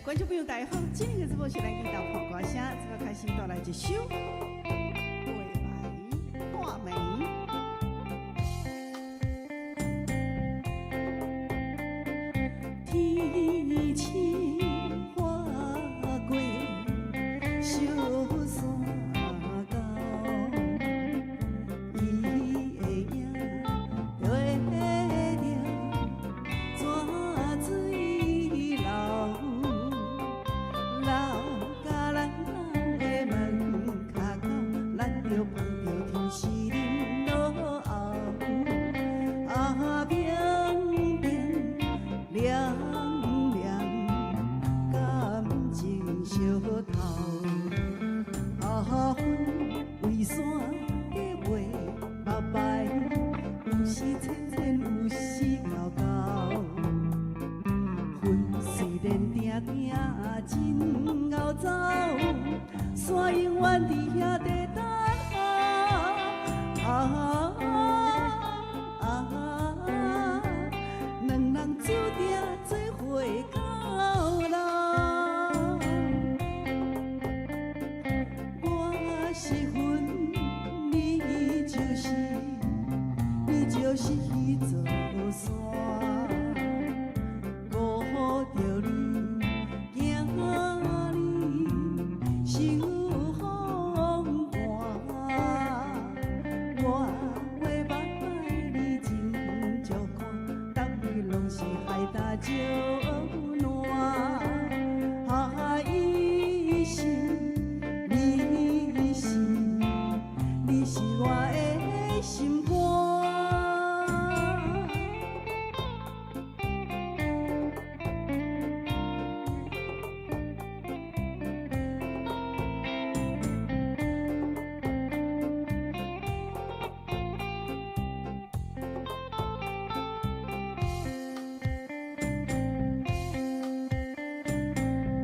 觀眾朋友大家好，今日的直播是咱鏡頭破歌聲，這個開始帶來一首《畫眉畫眉》。天青劃過小山溝，伊的影綴著泉水流，流到咱兜的門跤口，咱就碰著天時恁老後，啊冰冰涼涼，感情相投，啊雲為山在畫目眉，有時淺淺，有時厚厚。雲雖然定定真𠢕走，山永遠佇遐在等候。啊啊，兩人注定做伙到老。我是雲，你就是，你就是彼座山。顧著你，驚你受風寒。我畫目眉你真足看，逐日攏是海埵石爛。啊，伊心，你心，你是我的心肝。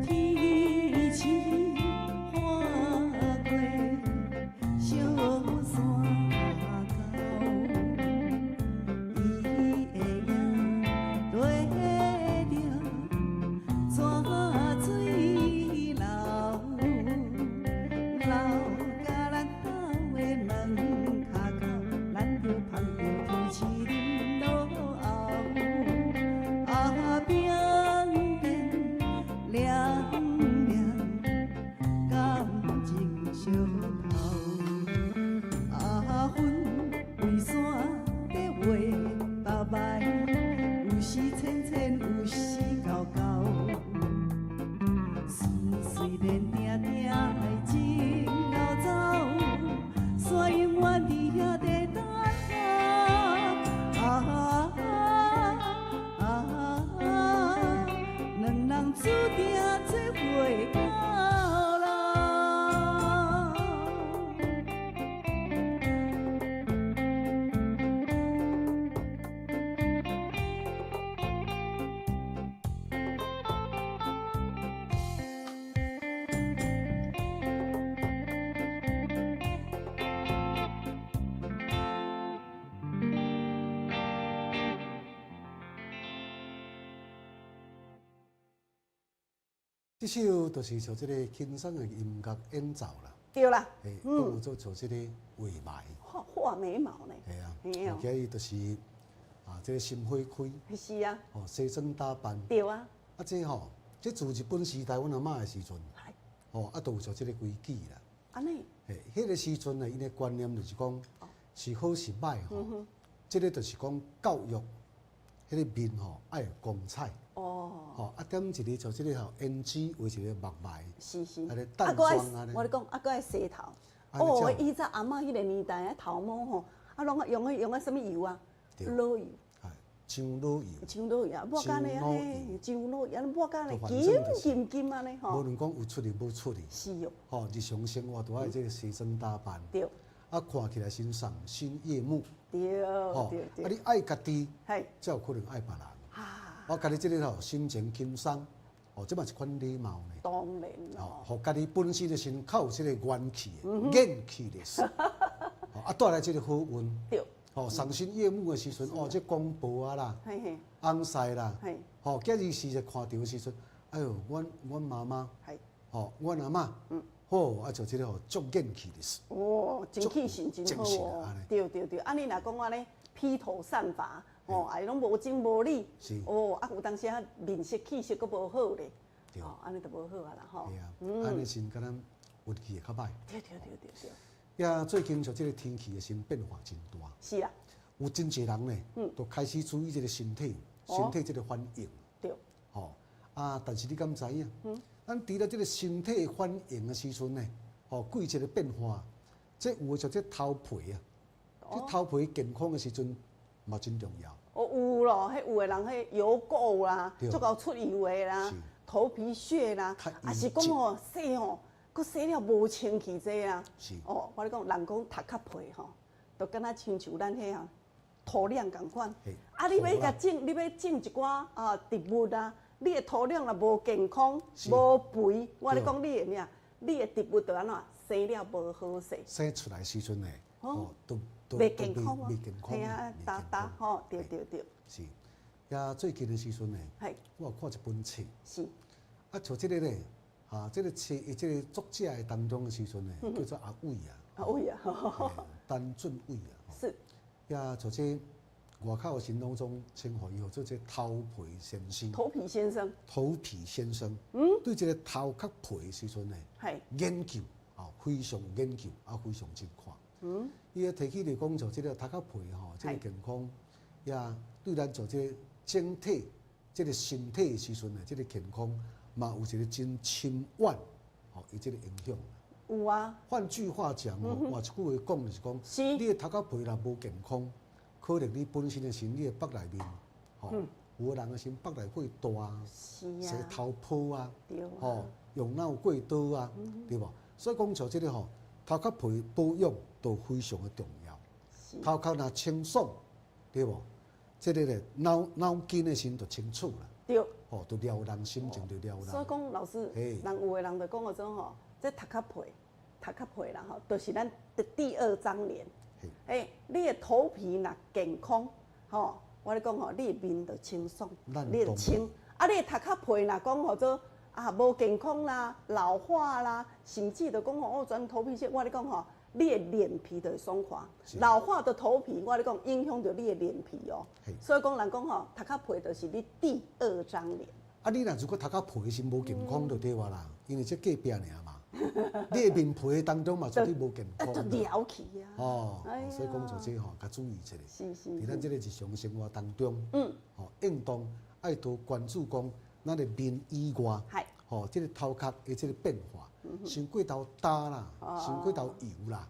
天青劃過小山溝，伊的影綴著泉水流，流到咱兜的門跤口，咱就碰著天時恁老後。啊，冰冰涼涼，感情相投。啊，雲為山在畫目眉，有時淺淺，有時厚厚。山雖然定定真𠢕走，山永遠佇遐在等候。啊啊，兩人注定做伙到老。這首就是像這個輕鬆的音樂演奏啦。對啦。嘿，閣有做像這個畫眉。畫畫眉毛呢？係啊，今日就是啊，這個心花開。是啊。哦，西裝打扮。對啊。啊，這吼，這自日本時代，阮阿嬤的時陣，吼，啊，都有做這個規矩啦。按呢。嘿，彼個時陣呢，𪜶的觀念就是講，是好是歹吼，這個就是講教育，彼個面吼愛有光彩。哦。吼，啊，點一個像這個吼，胭脂畫一個目眉。是是。啊，咧淡妝按呢。我咧講，啊，閣愛洗頭。哦，以前阿嬤彼個年代啊，頭毛吼，啊，攏愛用彼用彼啥物油啊？老油。樟腦油。樟腦油啊，抹甲按呢嘿，樟腦油，抹甲按呢金金金按呢吼。無論講有出入無出入。是哦。吼，日常生活都愛這個西裝打扮。對。啊，看起來欣賞心悅目。對對對。啊，你愛家己，才有可能愛別人。啊。我家己這個吼，心情輕鬆，哦，這嘛一款禮貌呢。當然咯。哦，予家己本身就是較有這個元氣的、元氣的。啊，帶來這個好運。對。哦，賞心悅目的時陣，哦，這公婆啊啦，翁婿啦，吼，今日時陣看著的時陣，哎喲，阮媽媽，吼，阮阿嬤，好，啊就這個吼足元氣的是。哦，精氣神真好哦。對對對，啊你若講按呢披頭散髮，哦，啊攏無精無力，哦，啊有當時啊面色氣色閣無好咧，哦，按呢就無好啊啦吼。係啊，按呢時敢若運氣會較歹。對對對對對。呀，最近就這個天氣的時變化真大。是啊。有真濟人呢，都開始注意這個身體，身體這個反應。吼，啊，但是你敢知影？咱除了這個身體反應的時陣呢，吼，季節的變化，這有的就這頭皮啊，這頭皮健康的時陣嘛真重要。哦，有咯，彼有的人彼油垢啦，足夠出油的啦，頭皮屑啦，啊是講吼洗吼，閣洗了無清氣這啊。哦，我咧講，人講頭殼皮吼，就敢若親像咱彼啊土壤仝款。啊，你欲共種，你欲種一寡啊植物啊，你的土壤若無健康、無肥，我咧講你會咩？你的植物就按怎生了無好勢。生出來時陣呢，哦，都都袂健康袂健康。係啊，焦焦吼，對對對。是，呀，最近的時陣呢，我有看一本冊。啊，像這個咧，啊，這個冊伊這個作者的當中的時陣呢，叫做阿偉啊。阿偉啊。陳俊偉啊。呀，像這外口的時攏總稱呼伊做這頭皮先生。頭皮先生。頭皮先生。對這個頭殼皮的時陣呢，研究啊，非常研究啊，非常真看。伊個提起來講，就這個頭殼皮吼，這個健康，也對咱做這個整體這個身體的時陣呢，這個健康嘛有一個真深遠，吼，伊這個影響。有啊。換句話講哦，換一句話講就是講，你的頭殼皮若無健康，可能你本身的身，你的腹內面，吼，有的人的身腹內會大啊，生頭泡啊，吼，用腦過多啊，對無？所以講像這個吼，頭殼皮保養都非常的重要。頭殼若清爽，對無？這個咧腦筋的時就清楚啦。吼，就撩人心情就撩人。所以講老師，人有的人就講號做吼，這頭殼皮，頭殼皮啦吼，就是咱的第二張臉。欸，你的頭皮若健康，吼，我咧講吼，你的面就清爽，你就清。啊，你的頭殼皮若講號做啊無健康啦、老化啦，甚至就講吼哦，全頭皮屑，我咧講吼，你的臉皮就會爽快。老化的頭皮，我咧講影響著你的臉皮哦。所以講人講吼，頭殼皮就是你第二張臉。啊，你若如果頭殼皮是無健康就對話啦，因為這隔壁爾嘛。你的面皮當中嘛絕對無健康。就撩起啊！哦，所以講就這吼，較注意一下。佇咱這個日常生活當中，吼，應當愛多關注講咱的面以外，吼，這個頭殼的這個變化，傷過頭焦啦，傷過頭油啦，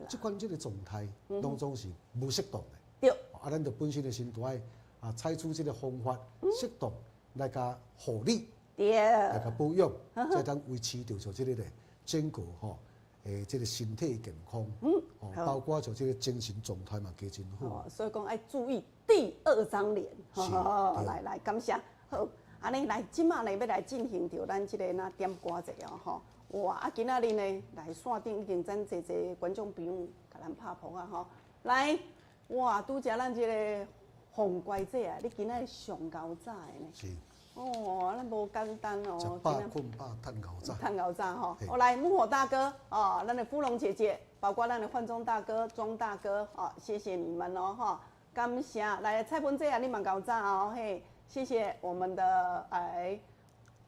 這款這個狀態攏總是無適當的。啊，咱就本身的身都愛啊，採取這個方法，適當來共護理，來共保養，才當維持著像這個咧。整個吼，這個身體健康，哦，包括就這個精神狀態嘛，加真好。所以講愛注意第二張臉，來來，感謝。好，按呢來，這馬呢欲來進行著咱這個那點歌者哦，吼。哇，啊，今仔日呢來線頂已經咱濟濟觀眾朋友共咱拍噗仔吼。來，哇，拄才咱這個鳳乖姐啊，你今仔日上𠢕早的呢？是。哦，咱無簡單哦。食飽睏飽，趁𠢕早。趁𠢕早吼。哦，來木火大哥哦，咱的芙蓉姐姐，包括咱的焕忠大哥、莊大哥，哦，謝謝你們哦，哈，感謝。來蔡文姐啊，你嘛𠢕早哦，嘿，謝謝我們的哎，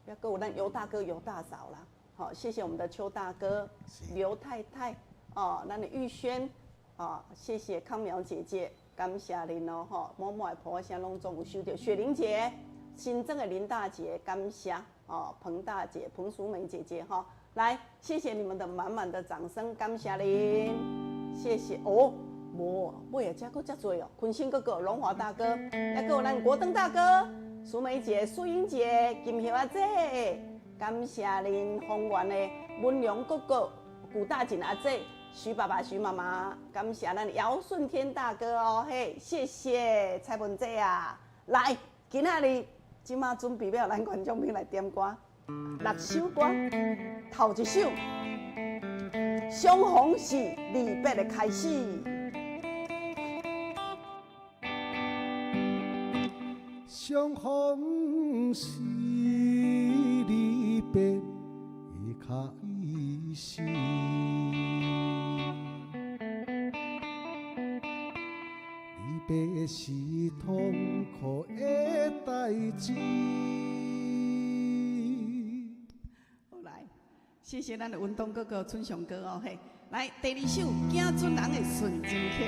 猶閣有咱尤大哥、尤大嫂啦，好，謝謝我們的邱大哥、劉太太，哦，咱的玉軒，哦，謝謝康苗姐姐，感謝恁哦，吼，滿滿的噗仔聲攏總有收著，雪玲姐。新增的林大姐，感謝哦，彭大姐、彭淑梅姐姐哈，來，謝謝你們的滿滿的掌聲，感謝恁，謝謝哦，無，尾啊，遮閣遮濟哦，坤星哥哥、龍華大哥，猶閣有咱國登大哥、淑梅姐、淑英姐、金葉阿姐，感謝恁豐原的文良哥哥、古大錦阿姐、徐爸爸、徐媽媽，感謝咱姚順天大哥哦，嘿，謝謝蔡文姐啊，來，今仔日。這馬準備欲予咱觀眾朋友來點歌，六首歌，頭一首，相逢是離別的開始。相逢是。開始。離別是痛苦的代誌。好來，謝謝咱的文東哥哥、春雄哥哦嘿，來第二首《囝孫人的純情曲》。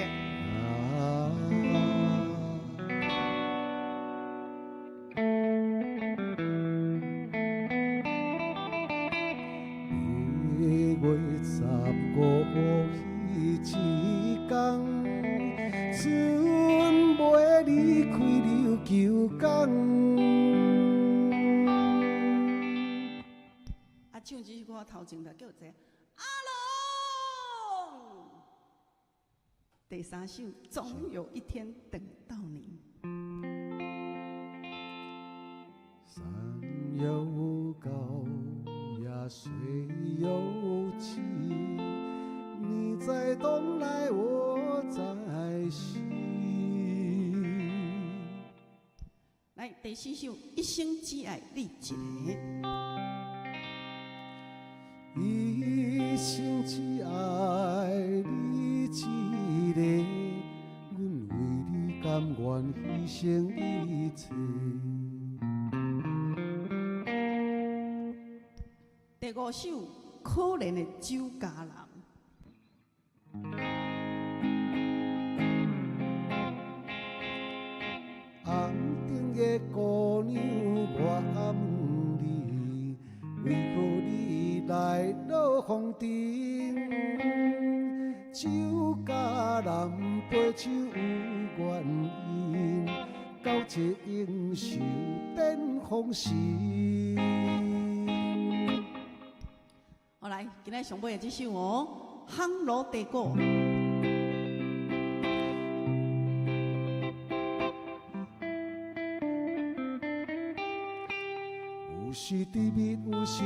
八月十五彼一工，船尾離開琉球港。啊，唱這首歌頭前就叫做阿龍。第三首，總有一天等到你。山有高呀，水有清，你在東來，我在西。來，第四首，一生只愛你一个。一生只愛你一个，阮為你甘願犧牲一切。第五首，可憐的酒家人。紅燈的姑娘，我問你，為何你來落風塵？酒家人杯酒有原因，交際應酬顛風時。好來，今仔上尾的這首哦，《烘爐地鼓》。有時甜蜜，有時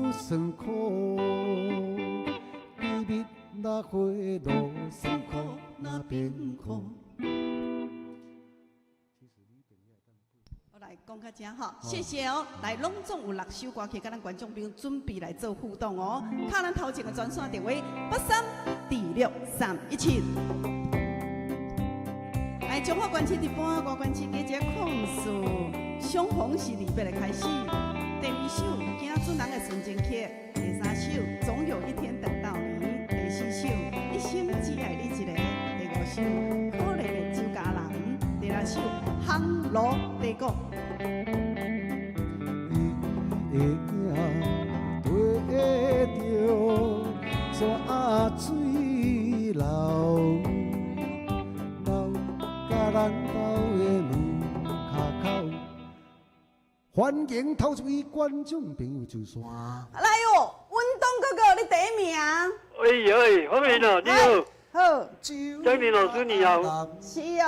又酸苦。甜蜜若花落，酸苦若變苦。好來，講到這吼，謝謝哦。來，攏總有六首歌曲，佮咱觀眾朋友準備來做互動哦。敲咱頭前的專線電話8326 317。來，彰化縣市一般，外縣市加一個04，相逢是離別的開始。第二首《囝孫人的純情曲》，第三首《總有一天等到你》，第四首《一生只愛你一个》，第五首《可憐的酒家人》，第六首《烘爐地鼓》。伊的影對著泉水流，流甲咱兜的門跤口。歡迎頭一位觀眾朋友就線。來哦，文東哥哥，你第一名。哎哎，方明哦，你好。好。張明老師你好。是哦。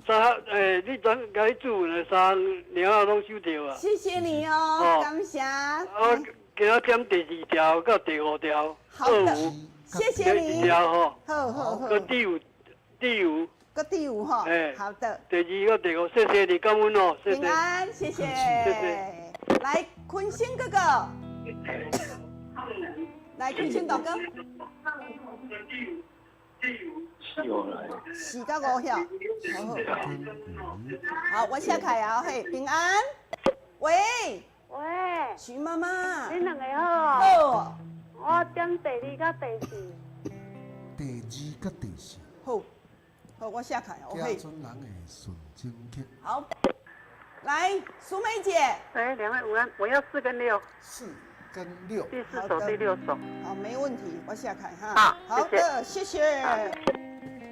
三欸，你昨共你注的三條仔攏收著啊。謝謝你哦，感謝。我今仔點第二條到第五條。好的，謝謝你。第二條吼。好好好。閣第五，第五。閣第五吼。好的。第二個第五，謝謝你，感恩哦，謝謝。平安，謝謝。謝謝。來，坤星哥哥。來，坤星大哥。四到五票，好好。好，我寫開啊，嘿，平安。喂。喂。徐媽媽。恁兩個好。好。我點第二佮第四。第二佮第四。好，好，我寫開，OK。囝孫人的純情曲。好，來，蘇梅姐。哎，兩位午安，我要4跟6。 4跟6。第四首、第六首。好，沒問題，我寫開哈。好，好的，謝謝。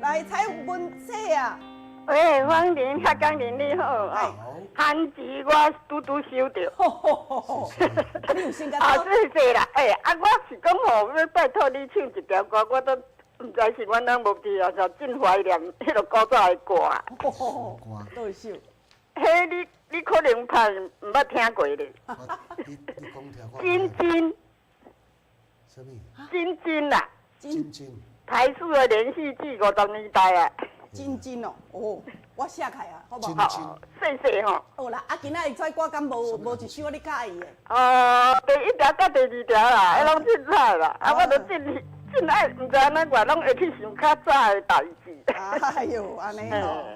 來，蔡文姐啊。喂，方玲、夏江玲，你好。好。番薯我拄拄收著。你有先啊，謝謝啦。欸，啊，我是講吼，欲拜託你唱一條歌，我都毋知是阮翁無記啊，就真懷念彼个古早的歌。佗一首？彼你可能怕毋捌聽過咧。你講聽我。真真。啥物？真真啦。真真。台視的連續劇50年代啊。真真哦，哦。我寫開啊，好無？好，謝謝吼。好啦，啊，今仔日這歌敢無無一首你佮意的？哦，第一條佮第二條啦，彼攏凊彩啦。啊，我都真真愛，毋知按怎我攏會去想較早的代誌。哎喲，按呢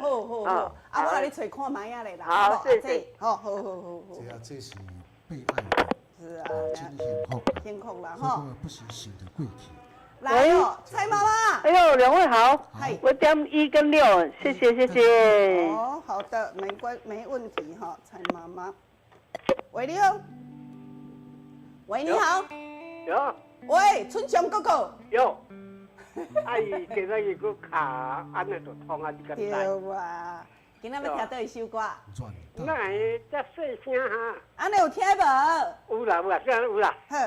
吼，好好好，啊，我來你揣看覓仔咧啦。好，謝謝。好好好好好。這啊，這是被愛的，是啊，真幸福，幸福啦，吼。不時想著過去。來哦，蔡媽媽。哎呦，兩位好，我點一跟六，謝謝謝謝。哦，好的，沒關沒問題哈，蔡媽媽。喂，你好。喂，你好。有。喂，春祥哥哥。有。阿姨今仔日閣卡按呢就通啊，你敢知？對啊，今仔欲聽佗一首歌？哪會遮細聲哈？按呢有聽無？有啦有啦，這有啦。好。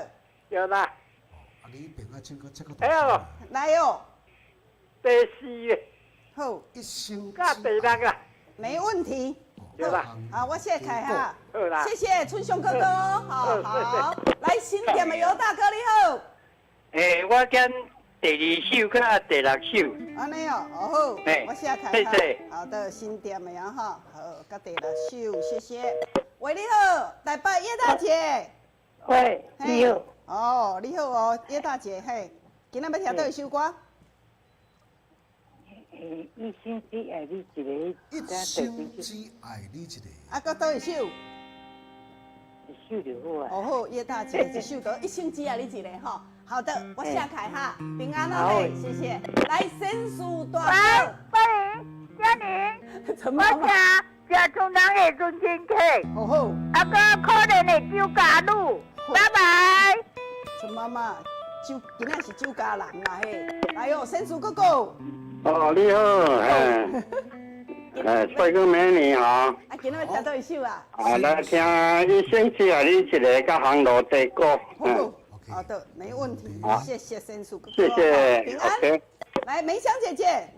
有啦。啊，你彼邊啊，唱個這個。哎喲，來哦。第四个。好。一生。佮第六個。沒問題。對啦。好，我寫開哈。好啦。謝謝春祥哥哥，好好。來新店的尤大哥你好。欸，我點第二首佮第六首。按呢哦，好，我寫開。謝謝。好的，新店的啊哈，好，佮第六首，謝謝。喂，你好，台北葉大姐。喂，你好。哦，你好哦，葉大姐，嘿，今仔欲聽佗一首歌？欸，一生只愛你一個。一生只愛你一個。啊，閣佗一首？一首就好啊。哦好，葉大姐一首就一生只愛你一個吼。好的，我寫開哈，平安哦，嘿，謝謝。來，先數大哥。喂，嘉玲，我聽食厝人的尊親客。好好。啊，閣可憐的周家女，拜拜。陳媽媽，周今仔是周家人啦嘿。來哦，先數哥哥。哦，你好，嘿，哎，帥哥美女好。啊，今仔欲聽佗一首啊？啊，來聽一生只愛你一個，佮烘爐地鼓。好，好的，沒問題，謝謝先數哥哥。謝謝，平安。來，梅香姐姐。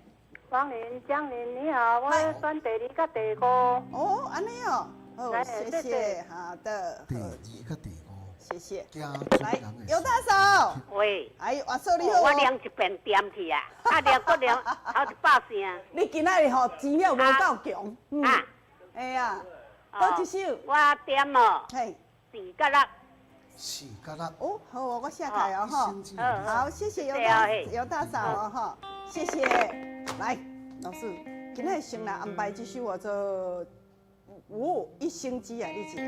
黃玲、江玲，你好，我選第二佮第五。哦，按呢哦，好，謝謝，好的。第二佮第五。謝謝。來，尤大嫂。喂。哎，阿嫂你好。我念一遍點去啊，啊念閣念頭一百聲。你今仔日吼錢了無夠強。啊。哎呀，佗一首。我點哦。嘿。四佮六。四佮六。哦，好，我寫開哦，吼。好，謝謝尤大尤大嫂哦，吼，謝謝。來，老師，今仔日先來安排這首叫做《我一生只愛你一個》。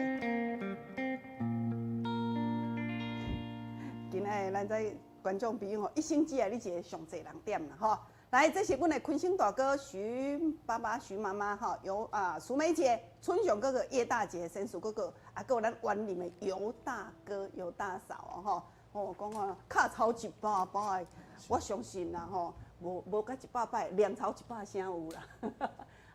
今仔日咱在觀眾朋友吼，一生只愛你一個上濟人點啦吼。來，這是阮的坤星大哥徐爸爸、徐媽媽吼，尤啊淑梅姐、春雄哥哥、葉大姐、沈叔哥哥，啊，閣有咱員林的尤大哥、尤大嫂哦吼。吼，講啊，敲頭一百擺，我相信啦吼，無無甲一百擺，念頭一百聲有啦。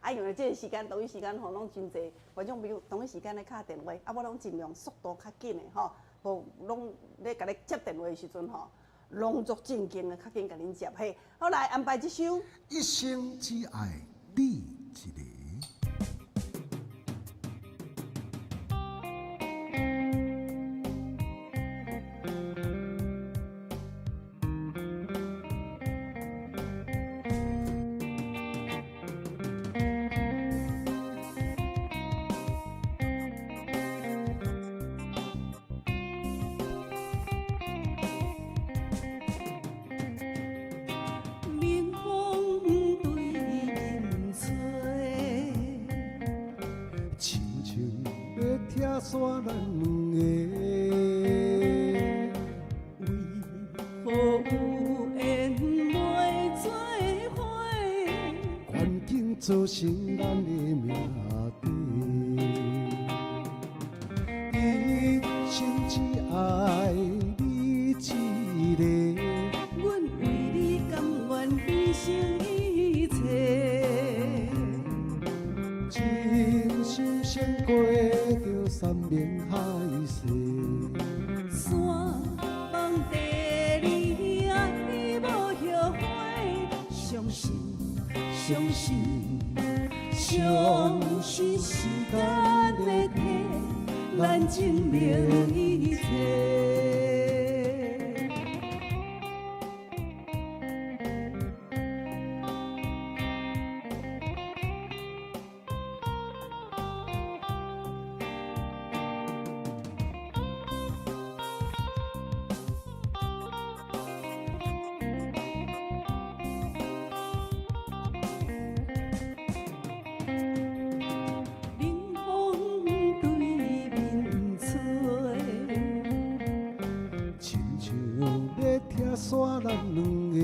啊，因為這個時間，同一時間吼，攏真濟觀眾朋友同一時間咧敲電話，啊，我攏盡量速度較緊的吼。無攏咧共你接電話的時陣吼，攏足正經的，較緊共恁接嘿。好，來安排這首《一生只愛你一個》。拆咱兩个，為何有緣袂做伙？環境造成咱的命底。一生只愛你一个，阮為你甘願犧牲一切。親像先過著山盟海誓，山崩地裂愛無後悔，相信相信相信時間會替咱證明一切。像咧拆散咱两个。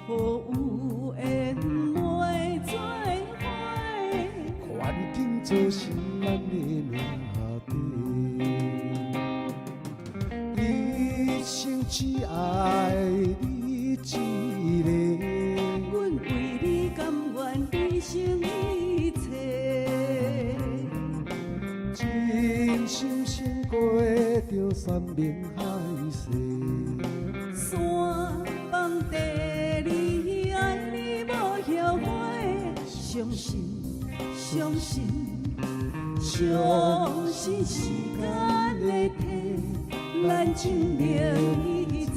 为何有缘袂做伙？环境造成咱的命题。一生只爱你一个。阮為你甘願犧牲一切。真心勝過著山盟海誓。山崩地裂，愛你無後悔。相信，相信，相信時間會替咱證明一切。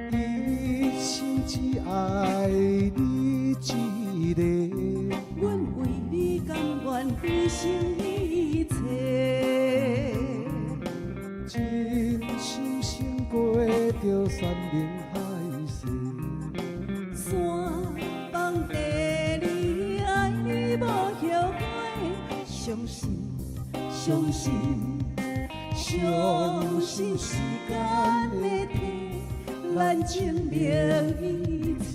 一生只愛你一個。阮為你甘願犧牲一切。真心勝過著山盟海誓。山崩地裂，愛你無後悔。相信，相信，相信時間會替咱證明一切。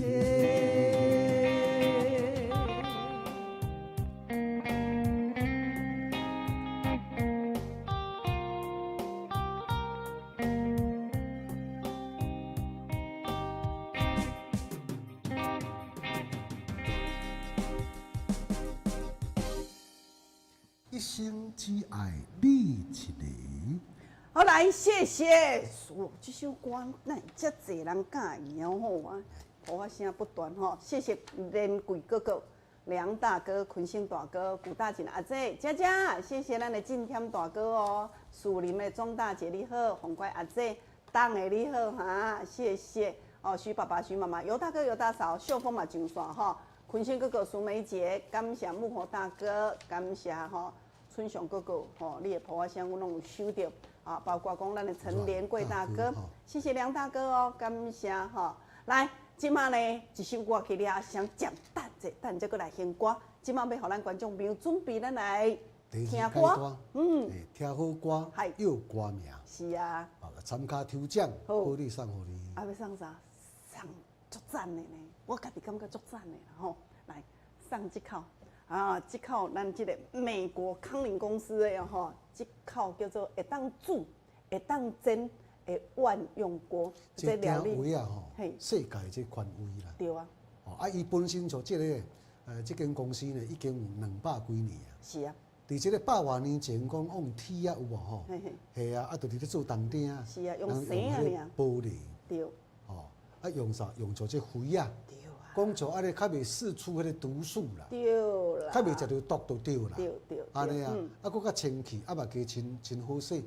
一生只愛你一個。好來，謝謝。哦，這首歌哪會遮濟人佮意哦吼啊，噗仔聲不斷吼。謝謝連貴哥哥、梁大哥、坤生大哥、古大姐、阿姐、佳佳，謝謝咱的進添大哥哦。樹林的鍾大姐你好，紅乖阿姐，當的你好哈，謝謝哦。徐爸爸、徐媽媽、尤大哥、尤大嫂、秀峰嘛上線吼。坤生哥哥、蘇梅姐，感謝木火大哥，感謝吼春雄哥哥吼，你的噗仔聲阮攏有收著啊，包括講咱的陳連貴大哥，謝謝梁大哥哦，感謝吼。來，這馬呢一首歌去了，先暫等者，等者閣來聽歌。這馬欲予咱觀眾朋友準備，咱來聽歌。嗯，聽好歌，有歌名。是啊。參加抽獎，好禮送予你。啊，欲送啥？送足讚的呢，我家己感覺足讚的啦吼。來，送這口啊，這口咱這個美國康寧公司的吼，這口叫做會當煮、會當煎的萬用鍋。這料理啊吼，世界這權威啦。對啊。哦，啊，伊本身就這個，這間公司呢，已經有200幾年啊。是啊。佇這個百外年前，講用鐵啊有無吼？係啊，啊，就佇咧做銅鼎啊。是啊，用繩啊，玻璃。對。哦，啊，用啥？用做這灰啊。對啊。講做按呢較袂釋出彼個毒素啦。對啦。較袂食著毒就對啦。對對。按呢啊，啊，閣較清氣，啊嘛加真真好洗。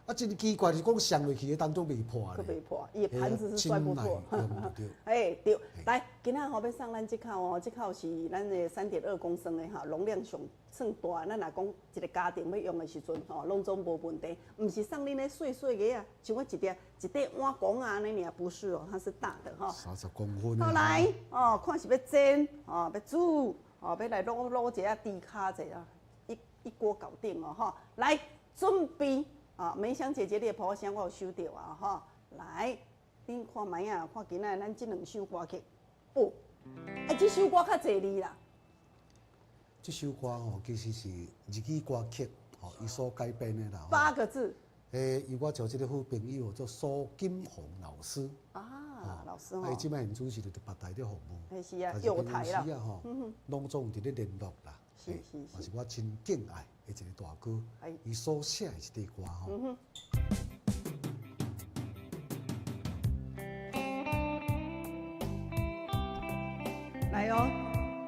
啊，真奇怪是講摔落去的當中袂破閣袂破，伊的盤子是摔不破。哎，對，來，今仔吼欲送咱這口哦，這口是咱的3.2公升的哈，容量上算大。咱若講一個家庭欲用的時陣吼，攏總無問題。毋是送恁的細細个啊，像我一碟一塊碗公啊，按呢爾，不是哦，它是大的哈。30公分。好來，哦，看是欲煎，哦，欲煮，哦，欲來滷滷一下豬跤者啊，一一鍋搞定哦，吼。來，準備。啊，梅香姐姐，你的噗仔聲我有收著啊，吼！來，恁看覓啊？看今仔咱這兩首歌曲，哦，啊，這首歌較濟字啦。這首歌吼，其實是日語歌曲，吼，伊所改編的啦。八個字。欸，由我找這個好朋友做蘇金紅老師。啊，老師吼。伊這擺現主持就佇別台咧服務。是啊，友台啦。吼，攏總有佇咧聯絡啦。是是是。嘛是我真敬愛的一個大哥，伊所寫的一塊歌吼。來哦，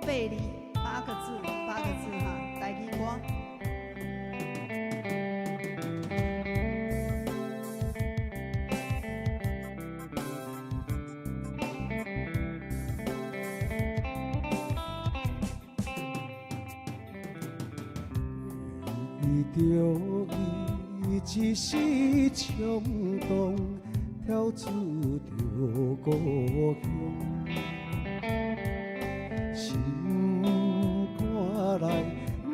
八字八個字，八個字哈，台語歌。著伊一時衝動，跳出著故鄉，心肝內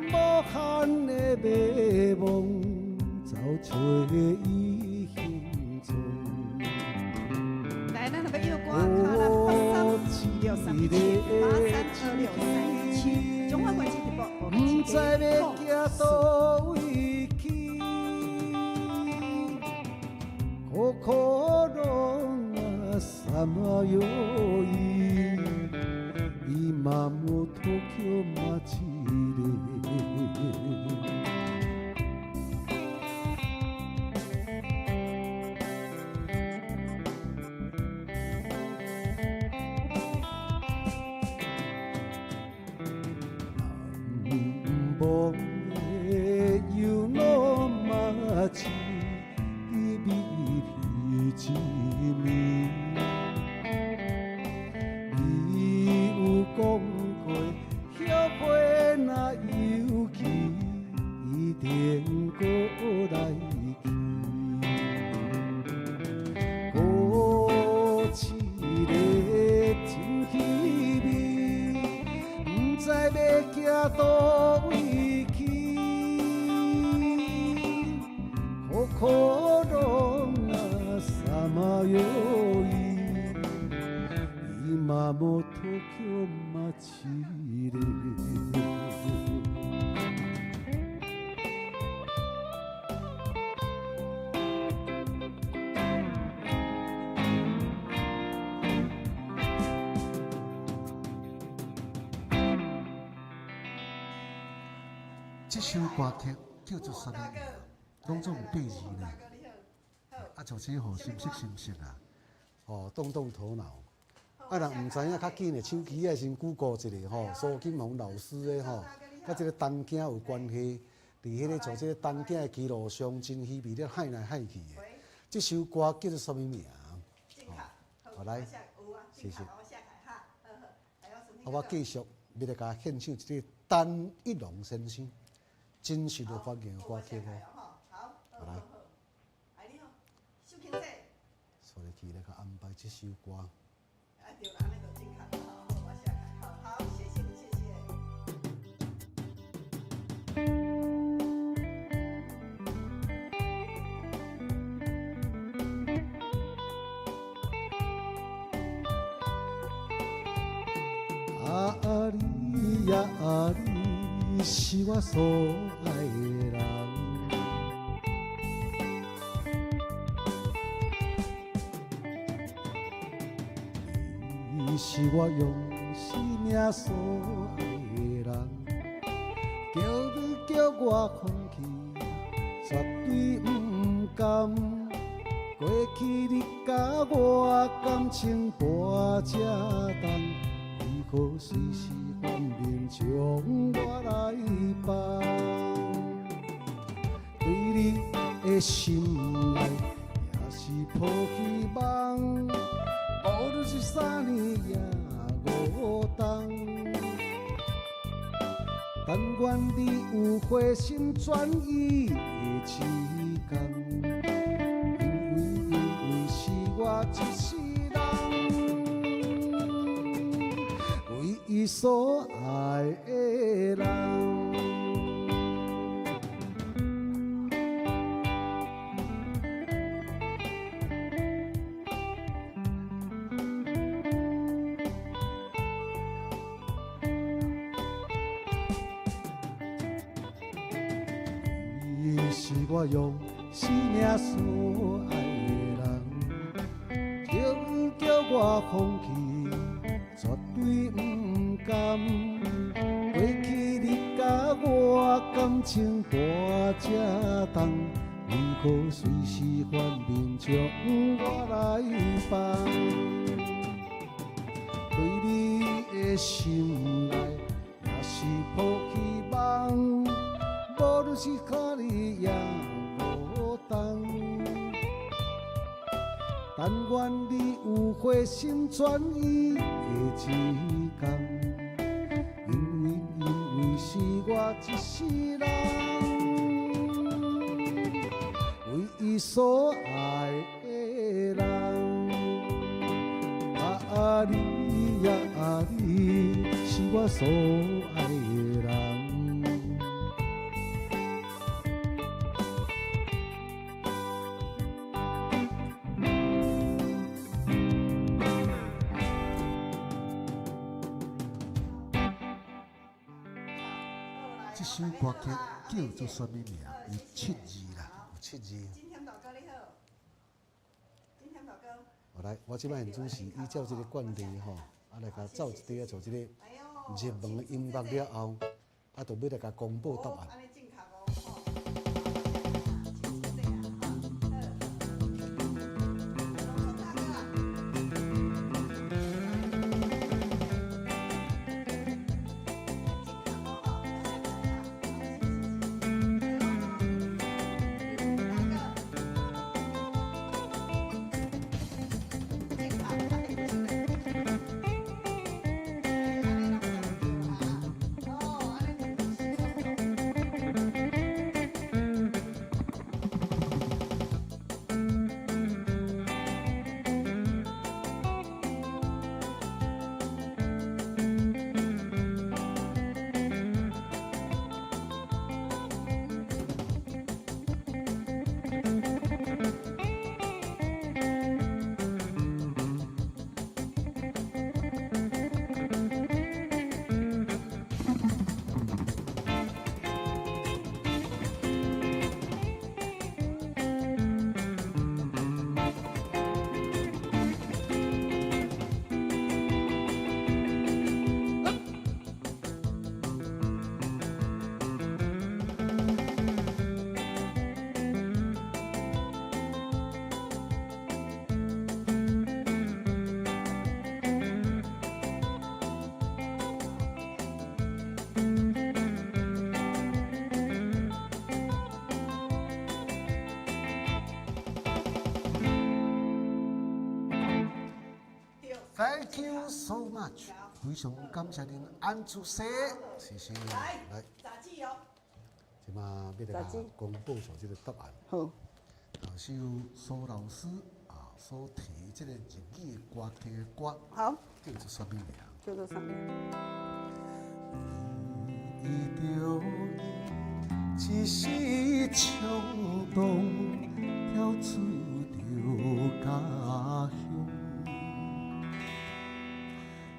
無限的迷惘，走揣伊行蹤。來，咱若欲約歌，敲咱8326317，8326317，中華關係直播，毋知欲行佗位去，苦苦攏啊さまよい，今も東京街で。難忘的夜の街，美麗一暝。你有講過，後悔若有期，一定閣來去。孤一个真稀微，毋知欲行佗位去。苦苦攏啊さまよい，今も東京街で。這首歌曲叫做啥物？攏總有八字呢。啊，像這吼，心識心識啊，吼，動動頭腦。啊，若毋知影，較緊的手機愛先 Google 一下吼，蘇金宏老師的吼，佮這個東京有關係，佇彼個像這個東京的基路上，真稀微咧海來海去的。這首歌叫做啥物名？好，來，謝謝。好，我繼續欲來共獻唱一个陳一龍先生真實的發言的歌曲哦。好，來。所以去來共安排這首歌。對啦，按呢就正確。好，我寫開。好，謝謝你，謝謝。啊你呀你，是我所愛的人。你是我用生命所愛的人，叫你叫我放棄，絕對毋甘。過去你佮我感情跋這重，為何隨時反面將我來放？對你的心內也是抱希望。無論是三年抑五冬，但願你有回心轉意的一天，因為是我一世人唯一所愛的人。你是我用生命所愛的人，叫你叫我放棄，絕對毋甘。過去你佮我感情跋這重，為何隨時反面將我來放？對你的心內也是抱希望。無論是三年抑五冬，但願你有回心轉意的一天，因為是我一世人。你所愛的人。啊你呀你，是我所愛的人。這首歌曲叫做啥物名？有七字啦，有七字。金天大哥你好，金天大哥。好來，我這擺現陣是依照這個慣例吼，啊來共走一塊啊，做這個入門的音樂了後，啊，就欲來共公布答案。Thank you so much，非常感謝您按住寫，謝謝。來，這馬欲來共公布出這個答案。好。啊，是由蘇老師啊所提這個日語的歌曲的歌，好，叫做啥物名？叫做啥物？伊著一時衝動，跳出著家鄉。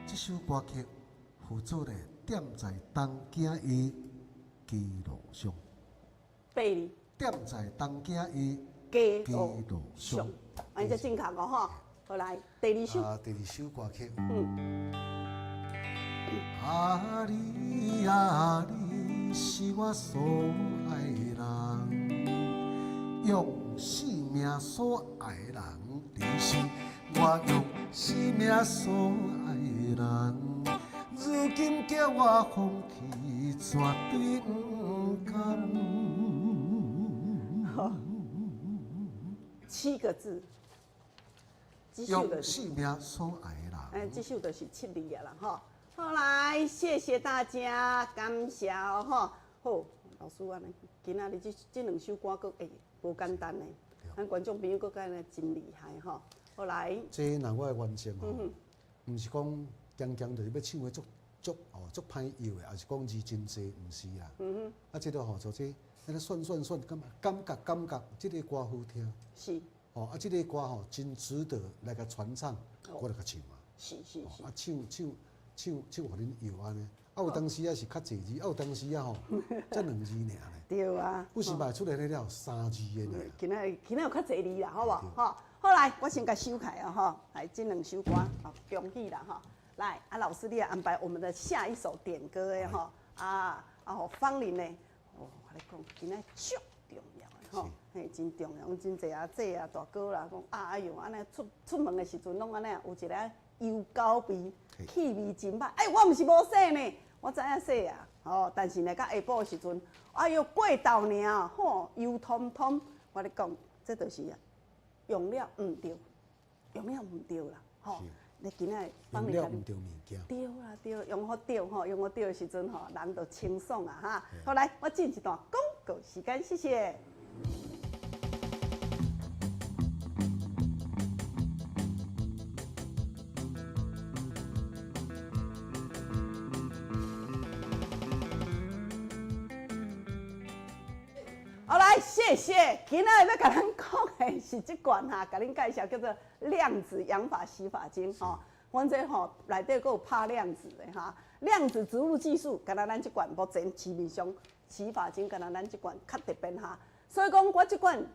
這首歌曲負責咧踮在東京的街路上。八字。踮在東京的街路上。按呢才正確哦吼。好來，第二首。啊，第二首歌曲。嗯。啊你啊你，是我所愛的人，用性命所愛的人，你是我用性命所愛的人。如今叫我放棄，絕對毋甘。七個字。用性命所愛的人。哎，這首就是七字啊啦，吼。好來，謝謝大家，感謝哦，吼。好，老師按呢，今仔日這兩首歌閣會無簡單呢，咱觀眾朋友閣敢若真厲害吼。好來，這若我的原則吼，毋是講強強就是欲唱的足足哦足歹搖的，抑是講字真濟，毋是啦。啊，這個吼做這，咱咧選選選，感感覺感覺，這個歌好聽。是。哦，啊，這個歌吼真值得來共傳唱，我就共唱啊。是是是。啊，唱唱。唱唱予恁搖按呢，啊有當時啊是較濟字，啊有當時啊吼，才兩字爾呢。對啊。有時嘛出現了三字的爾。今仔今仔有較濟字啦，好無？吼，好來，我先共收起來哦，吼，來，這兩首歌，好，恭喜啦，吼。來，啊老師你也安排我們的下一首點歌的吼，啊啊，予芳玲呢，哦，我咧講，今仔足重要的吼，嘿，真重要，有真濟阿姐啊、大哥啦，講啊，哎喲，按呢出出門的時陣攏按呢，有一个油膏味。氣味真歹，欸，我毋是無洗呢，我知影洗啊，吼，但是呢，到下晡的時陣，哎喲，過晝爾，吼，油通通，我咧講，這就是用了毋對，用了毋對啦，吼，你今仔用了毋對物件，對啦對，用好對吼，用好對的時陣吼，人就清爽啊哈。好來，我進一段廣告時間，謝謝。謝謝。今仔日欲共咱講的是這罐哈，共恁介紹叫做量子養髮洗髮精吼。阮這吼內底閣有拍量子的哈，量子植入技術，敢若咱這罐目前市面上洗髮精，敢若咱這罐較特別哈。所以講，我這罐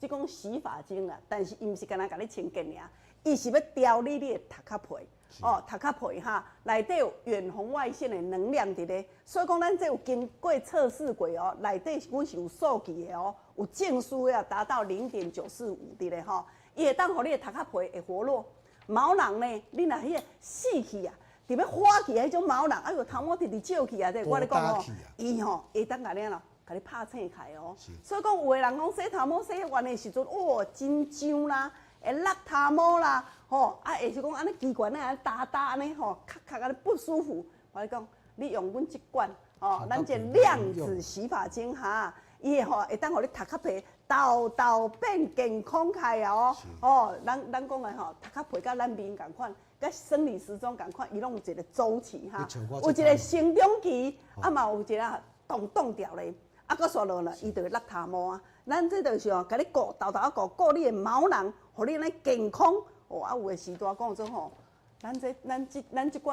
這講洗髮精啦，但是伊毋是干焦共你清潔爾，伊是欲調理你的頭殼皮。哦，頭殼皮哈，內底有遠紅外線的能量佇咧，所以講咱這有經過測試過哦，內底阮是有數據的哦，有證書要達到0.945佇咧吼，伊會當予你的頭殼皮會活絡。毛囊呢，你若彼个死去啊，伫欲花去的彼種毛囊，哎喲頭毛直直少去啊！這我咧講吼，伊吼會當共你按怎，共你拍醒起來哦。所以講有的人講洗頭毛洗完的時陣，哦，真脹啦，會落頭毛啦，吼啊，會是講按呢奇怪，按呢焦焦按呢吼，卡卡按呢不舒服。我咧講，你用阮這罐吼，咱這量子洗髮精哈，伊會吼會當予你頭殼皮沓沓變健康起來哦。哦，咱講的吼，頭殼皮佮咱面仝款，佮生理時鐘仝款，伊攏有一個週期哈，有一個成長期，啊嘛有一個動動掉咧，啊，閣煞落來，伊就會落頭毛啊。咱這就是哦，共你顧沓沓顧顧你的毛囊，予你按呢健康。哦，啊有的時段講做吼，咱這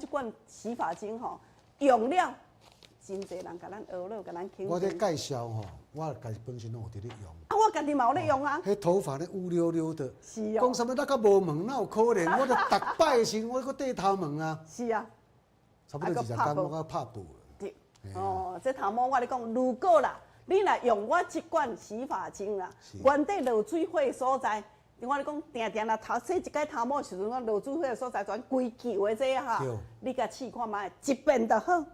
罐洗髮精吼，用了真濟人共咱學了，共咱肯定。我咧介紹吼，我家己本身攏有佇咧用。啊，我家己嘛有咧用啊。彼頭髮咧烏溜溜的。是哦。講啥物落較無毛，哪有可能？我著逐擺的時，我閣剃頭毛啊。是啊。差不多20工，我閣拍布。對。哦，這頭毛我咧講，如果啦，你若用我這罐洗髮精啦，原底落水貨所在，我咧講，定定若頭洗一擺頭毛的時陣，我落水貨的所在全規球的這哈，你共試看覓，一遍就好，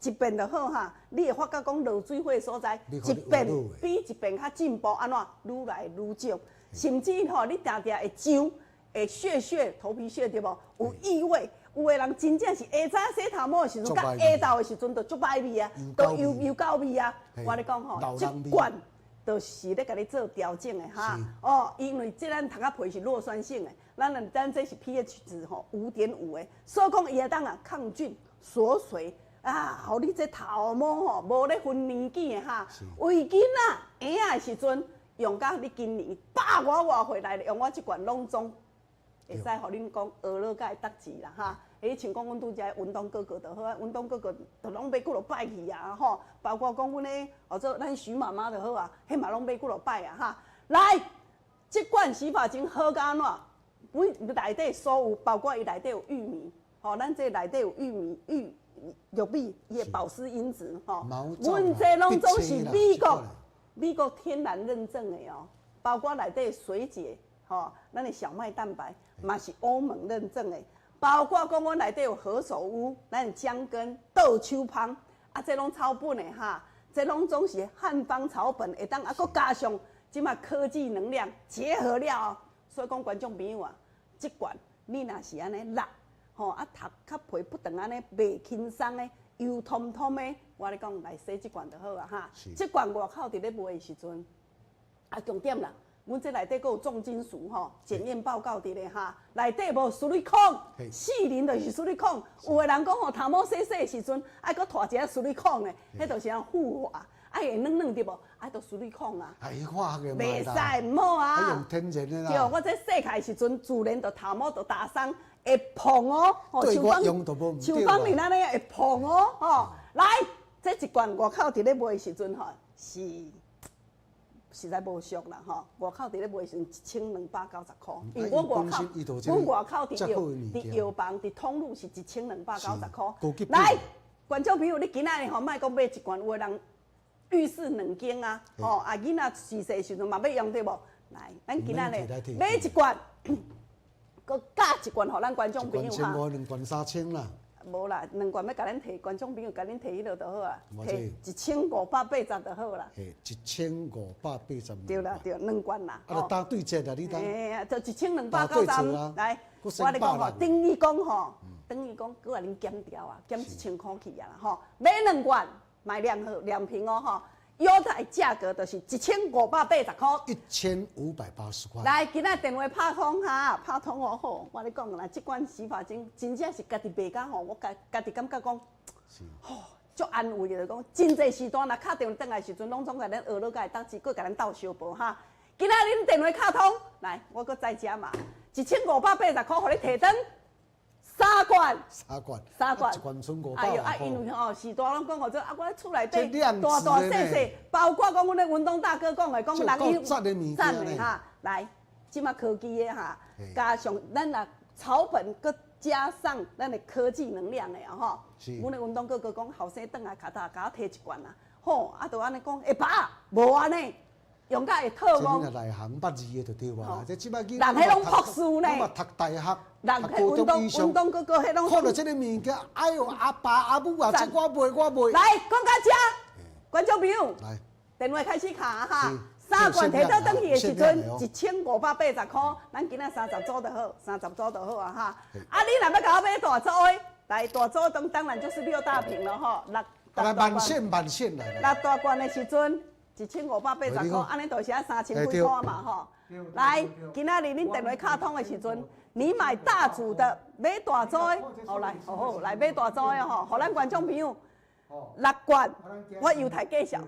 一遍就好哈。你會發覺講落水貨所在，一遍比一遍較進步，按怎愈來愈少，甚至吼你定定會痒，會屑屑頭皮屑對無？有異味。有的人真正是下早洗頭毛的時陣，佮下晝的時陣就足歹味啊，都油油狗味啊。我咧講吼，這罐就是咧共你做調整的哈。哦，因為這咱頭殼皮是弱酸性的，咱這是 pH 值吼5.5的，所以講伊會當啊抗菌鎖水啊，予你這頭毛吼無咧分年紀的哈。為囡仔嬰仔的時陣用到你今年百外外歲來用我這罐攏總。會使予恁講學了才會得志啦哈！彼像講阮拄才文東哥哥就好啊，文東哥哥就攏買幾落擺去啊吼，包括講阮咧，或者咱徐媽媽就好啊，彼嘛攏買幾落擺啊哈！來，這罐洗髮精好甲按怎？阮內底所有，包括伊內底有玉米，吼，咱這內底有玉米、玉米，伊的保濕因子吼。阮這攏總是美國天然認證的哦，包括內底水解。吼，咱的小麥蛋白嘛是歐盟認證的，包括講阮內底有何首烏，咱的薑根、豆秋芳，啊，這攏草本的哈，這攏總是漢方草本，會當啊，閣加上這馬科技能量結合了，所以講觀眾朋友啊，這罐你若是按呢落，吼啊頭殼皮不斷按呢袂輕鬆的、油通通的，我咧講來洗這罐就好啊哈。這罐外口佇咧賣的時陣，啊重點啦。阮這內底閣有重金屬吼，檢驗報告佇咧哈，內底無矽利康，四零就是矽利康。有的人講吼，頭毛洗洗的時陣，愛閣塗一下矽利康的，彼就是按護髮，愛會軟軟對無？愛著矽利康啊。哎，化學的袂使，毋好啊。用天然的啦。對，我這洗起來時陣，自然就頭毛就焦鬆，會蓬哦。像方你按呢會蓬哦，吼。來，這一罐外口佇咧賣的時陣吼，是。實在無俗啦吼，外口佇咧賣時陣1290塊，因為阮外口，阮外口佇藥房佇通路是1290塊。來，觀眾朋友，你今仔日吼莫講買一罐，有的人預示兩間啊，吼啊囡仔序細時陣嘛欲用對無？來，咱今仔日買一罐，閣加一罐予咱觀眾朋友哈。 1500兩罐3000啦。無啦，兩罐欲共恁提，觀眾朋友共恁提彼落就好啊，提1580就好啦。嘿，1580。對啦對，兩罐啦。啊，就打對折啦，你當。嘿啊，就1293。來，我咧講吼，等於講吼，等於講，閣共恁減掉啊，減1000塊去啊啦吼。買兩罐，買兩盒兩瓶哦吼，藥材價格就是1580塊。 1580塊。來，今仔電話拍通哈，拍通哦好。我咧講啦，這罐洗髮精真正是家己賣甲吼，我家己感覺講，吼，足安慰的，就講真濟時段若敲電話轉來時陣，攏總共咱學落共會當只閣共咱鬥相報哈。今仔日恁電話敲通，來，我閣再加碼，1580塊，予你提轉三罐，三罐，三罐，一罐賰五百。哎喲，啊，因為吼，時大攏講號做啊，我厝內底大大細細，包括講阮的文東大哥講的，講人伊讚的哈，來，這馬科技的哈，加上咱若草本閣加上咱的科技能量的啊吼，阮的文東哥哥講後生轉來，共我提一罐啊，吼，啊，就按呢講會飽，無按呢。用甲會透光。這你若內行捌字的就對啊，這這擺人彼攏博士呢，攏嘛讀大學，人讀高中以上，運動哥哥彼攏。看著這个物件，哎喲，阿爸阿母啊，這我賣我賣。來，講到這，觀眾朋友，來，電話開始敲哈，三罐提倒轉去的時陣，1580塊，咱今仔三十組就好，三十組就好啊哈。啊，你若欲共我買大組的，來大組當當然就是六大瓶了吼，六。來萬線萬線來。六大罐的時陣。1580塊，按呢就是愛三千幾箍嘛吼。來，今仔日恁電話敲通的時陣，你買大組的，買大組的，好來，好好來買大組的吼，予咱觀眾朋友六罐，我猶太介紹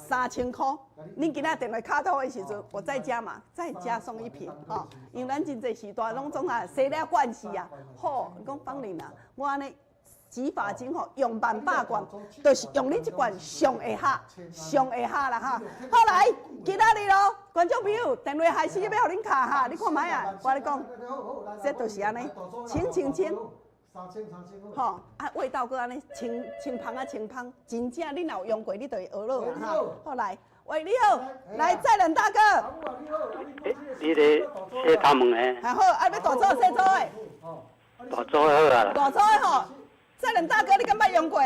3000箍。恁今仔電話敲通的時陣，我再加碼，再加送一瓶吼。因為咱真濟時段攏總啊洗了慣勢啊，好，你講芳玲啊，我按呢。洗髮精吼，用萬百罐，就是用你這罐上會合，上會合啦哈。好來，今仔日咯，觀眾朋友，電話開始欲予恁敲哈，你看覓啊？我咧講，這就是按呢，清清清，吼啊，味道閣按呢清清芳啊清芳，真正你若有用過，你就會學落哈。好來，喂，你好，來再冷大哥。你咧洗頭毛的？好，啊，欲大組細組的？大組好啊。大組的吼。再冷大哥，你敢捌用過？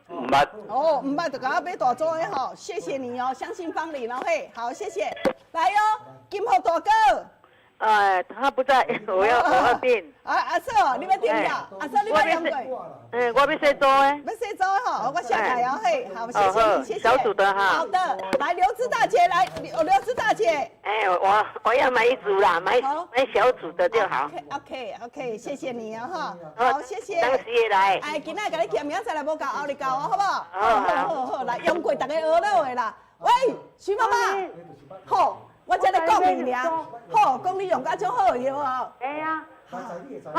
毋捌。哦，毋捌就共我買大組的吼，謝謝你哦，相信芳玲哦嘿，好謝謝，來喲，金福大哥。哎，他不在，我要訂。啊，阿嫂，你欲訂了？阿嫂，你捌用過？欸，我欲細組的。欲細組的吼，我寫來哦嘿，好，謝謝你，謝謝。小組的哈。好的，來劉枝大姐來，劉枝大姐。哎，我要買一組啦，買小組的就好。 OK OK，謝謝你哦哈，好，謝謝。當時也來。哎，今仔共你簽明仔載來無夠，後日夠哦，好無？好好好，來用過逐家學落的啦。喂，徐媽媽，好，我才咧講你爾，好，講你用甲足好對無？會啊。較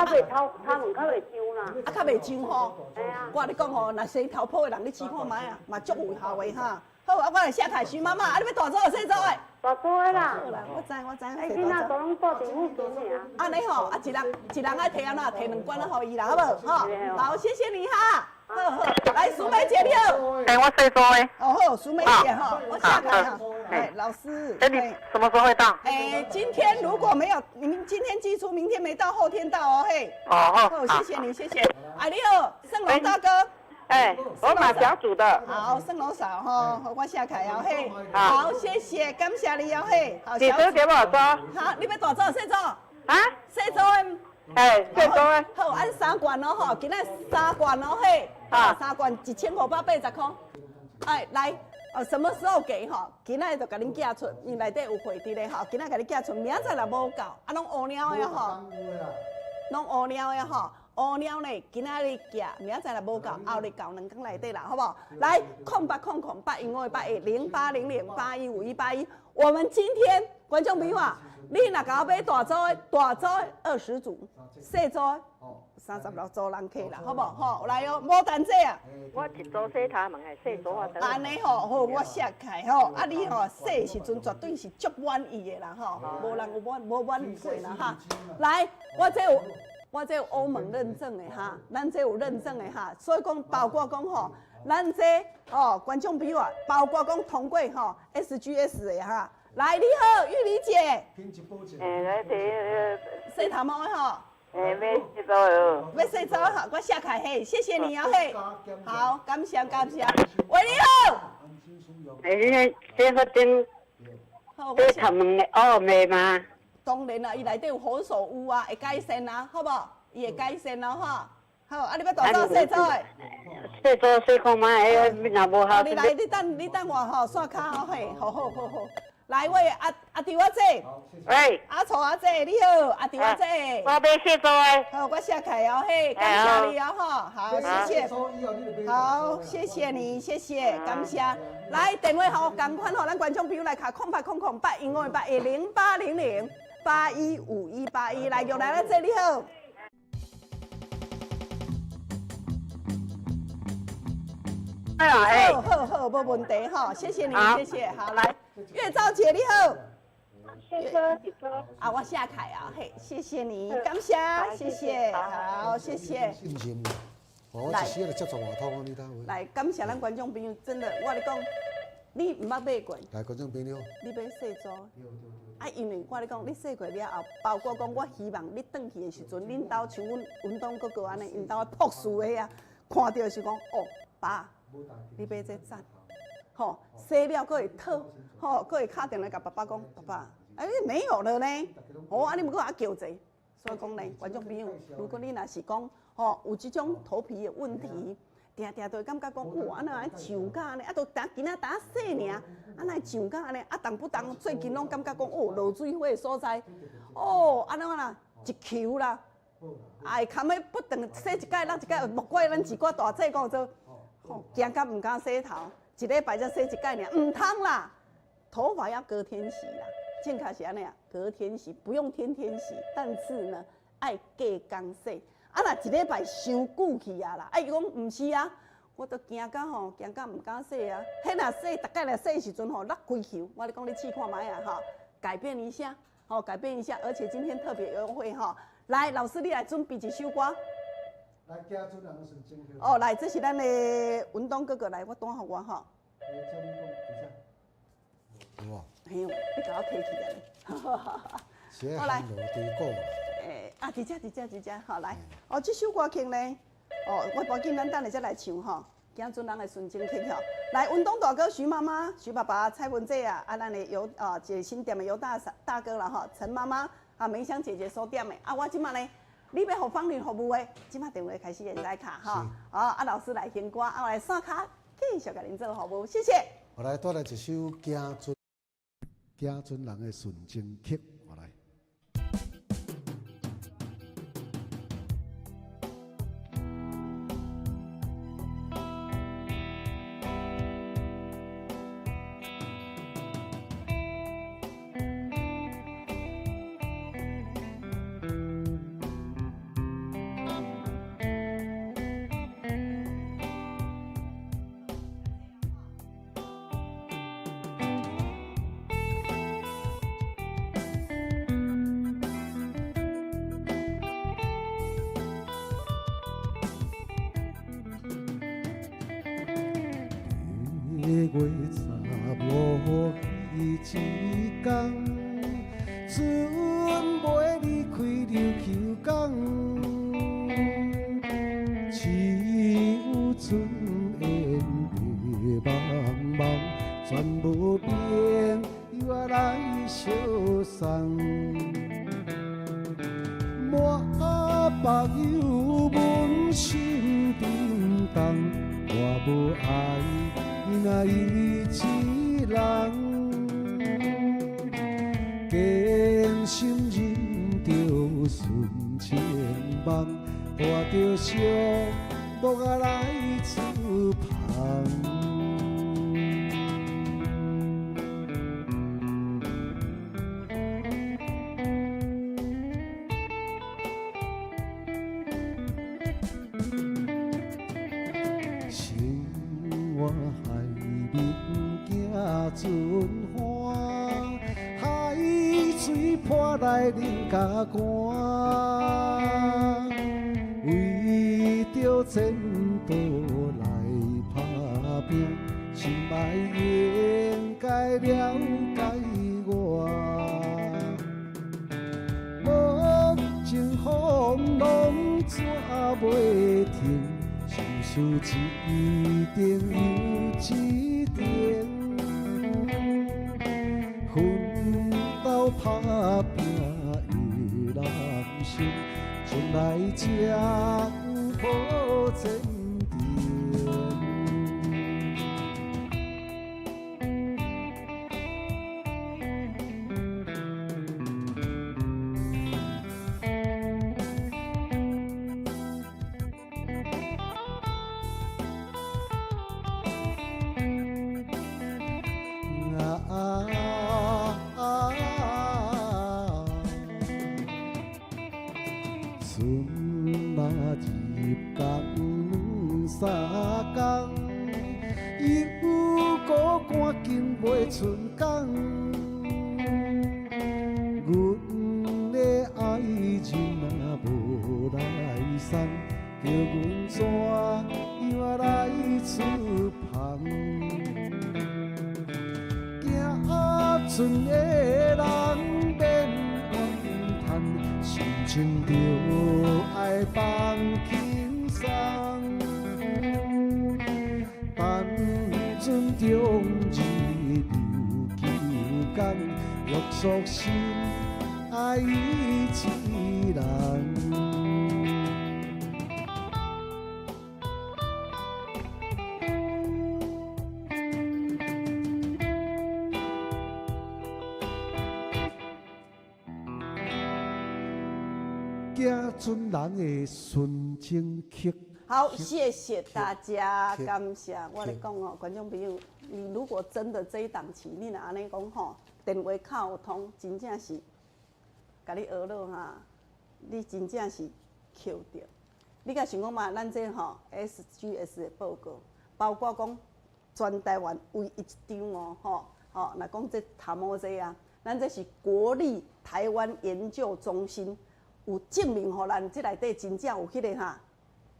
袂頭頭毛較袂上啦。啊，較袂上吼。會啊。我共你講吼，若洗頭皮的人，你試看覓啊，嘛足有效的哈。好，啊，我來寫開徐媽媽，啊，你欲大組抑細組的？大組的啦。好啦，我知我知。欸，囡仔都攏住佇附近爾。按呢吼，啊，一人一人愛提按怎，提兩罐啊，予伊啦，好無？吼，好，謝謝你哈。好好，來蘇梅姐你好。欸，我細組的。哦好，蘇梅姐哈，我下台哈。哎，老師。欸，你什麼時候會到？欸，今天如果沒有，你們今天寄出，明天沒到，後天到哦，嘿。哦好。好，謝謝你，謝謝。哎，你好，盛龍大哥。欸，我買小組的。好，盛龍嫂吼，我寫開哦，嘿。好，謝謝，感謝你哦，嘿。好，幾組給我做？好，你欲大組細組？啊？細組的。欸，細組的。好，按三罐哦，吼，今仔三罐哦，嘿。啊，三罐1580塊。哎，來，哦，什麼時候給吼？今仔就共恁寄出，因內底有貨佇咧吼。今仔共你寄出，明仔載若無夠，啊，攏烏貓的吼，攏烏貓的吼，烏貓呢，今仔日寄，明仔載若無夠，後日夠兩工內底啦，好無？來，0800815281，0800815181。我們今天觀眾朋友啊，你若共我買大組的，大組20組，細組36組人客啦，好無？吼，來哦，無等這啊。我一組洗頭毛的，細組啊。按呢吼，好，我寫開吼，啊你吼洗的時陣絕對是足滿意的啦吼，無人有滿無滿意過啦哈。來，我這有歐盟認證的哈，咱這有認證的哈，所以講包括講吼，咱這哦觀眾朋友啊，包括講通過吼 SGS 的哈。來，你好，玉玲姐。欸，來提洗頭毛的吼。欸，欲細組的。欲細組吼，我寫開嘿，謝謝你哦嘿。好，感謝感謝。喂，你好。欸，你這個頂洗頭毛的哦，袂嗎？當然啦，伊內底有何首烏啊，會改善啊，好無？伊會改善哦，吼。好，啊，你欲大組細組的？細組細看覓，若無效。你來，你等，你等我吼，刷卡吼嘿，好好好好。來，我的阿阿弟阿姐，喂，阿曹阿姐，你好，阿弟阿姐，我欲洗澡的。好，我寫開哦，嘿，感謝你哦，吼，好，謝謝，好，謝謝你，謝謝，感謝。來，電話號仝款吼，咱觀眾朋友來敲080081580800815181，來，玉蘭阿姐你好。好好好，無問題吼，謝謝你，謝謝，好來，月照姐你好，謝謝，啊，我下凱啊，嘿，謝謝你，感謝，謝謝，好，謝謝。信心，哦，一時就接觸外通你睇。來，感謝咱觀眾朋友，真的，我咧講，你毋捌買過，來，觀眾朋友，你欲洗澡，啊，因為我咧講，你洗過了後，包括講，我希望你轉去的時陣，恁兜像阮文東哥哥按呢，𪜶兜的朴素的啊，看著是講，哦，爸。你買這讚，吼，洗了閣會討，吼，閣會敲電話共爸爸講，爸爸，欸，沒有了呢，哦，啊，你毋閣愛叫者，所以講呢，觀眾朋友，如果你若是講，吼，有這種頭皮的問題，定定都會感覺講，哇，啊哪會上甲按呢，啊，都今仔淡洗爾，啊哪會上甲按呢，啊動不動最近攏感覺講，哦，落水花的所在，哦，按怎啦，一球啦，啊會堪的不斷洗一擺，落一擺，莫怪咱一寡大姊講做。驚甲毋敢洗頭，一禮拜才洗一擺爾，毋通啦。頭髮要隔天洗啦，正確是按呢啊，隔天洗，不用天天洗，但是呢，愛隔工洗。啊，若一禮拜傷久去啊啦，啊伊講毋是啊，我都驚甲吼，驚甲毋敢洗啊。彼若洗，逐擺若洗的時陣吼，落規球，我咧講你試看覓啊吼，改變一下，吼，改變一下，而且今天特別優惠吼。來，老師你來準備一首歌。哦，來，這是咱的文東哥哥來，我轉予我吼。有無？嘿，你共我提起來。是彼韓羅低鼓。欸，啊，佇遮，佇遮，佇遮，好來。哦，這首歌曲呢，哦，我無要緊，咱等下才來唱吼。行尊人的純情曲吼。來，文東大哥徐媽媽、徐爸爸、蔡文姐啊，啊，咱的尤啊，這個新店的尤大大哥啦吼，陳媽媽啊，梅香姐姐所點的。啊，我這擺呢。你欲予芳鄰服務的，這擺電話開始會使敲吼。好，啊老師來先歌，啊我來散跤，繼續共恁做服務，謝謝。我來帶來一首行尊行尊人的純情曲。月15彼一工，船袂离開琉球港，只有春煙白茫茫，全無朋友來相送。滿目友阮心沉重，我無愛。那伊一人，堅心忍著純情夢，伴著寂寞來出芳。船帆，海水泼來恁家寒，為著前途來打拼，心愛應該了解我。無情風浪怎袂停？心事一定又一定。奮鬥打拼的人生，將來才好前程。若入工兩三工，又閣趕緊袂賰工。阮的愛人若無來送，叫阮怎樣來出芳？囝仔賰的人免怨嘆，心情著愛放輕鬆。等陣終日流求工，約束心愛一人。囝賰人的純情曲。好，謝謝大家，感謝。我咧講哦，觀眾朋友，你如果真的這一檔期，你若按呢講吼，電話敲通，真正是，共你學落哈，你真正是抾著。你敢想講嘛？咱這吼 SGS 的報告，包括講全台灣唯一一張哦，吼吼，若講這頭毛這啊，咱這是國立台灣研究中心有證明，予咱這內底真正有彼個哈。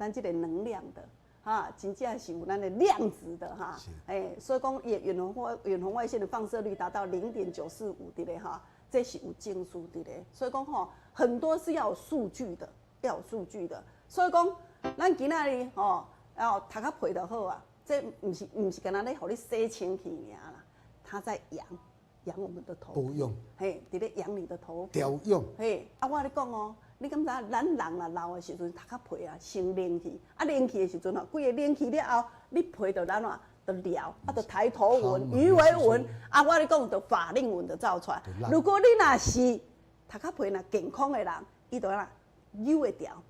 咱這個能量的，哈，真正是有咱的量子的哈，欸，所以講伊的遠紅外線的放射率達到0.945的咧哈，這是有證書的咧，所以講吼，很多是要有數據的，要有數據的，所以講咱今仔日吼，哦，頭殼皮就好啊，這毋是毋是干焦咧，予你洗清氣爾啦，它在養養我們的頭保養，嘿，佇咧養你的頭皮，調養，嘿，啊，我咧講哦。你敢知影？咱人若老的時陣，頭殼皮啊先冷去，啊冷去的時陣吼，規个冷去了後，你皮就按怎？就撩，啊就抬頭紋、魚尾紋，啊我咧講就法令紋就走出來。如果你若是頭殼皮若健康的人，伊就按怎扭會牢，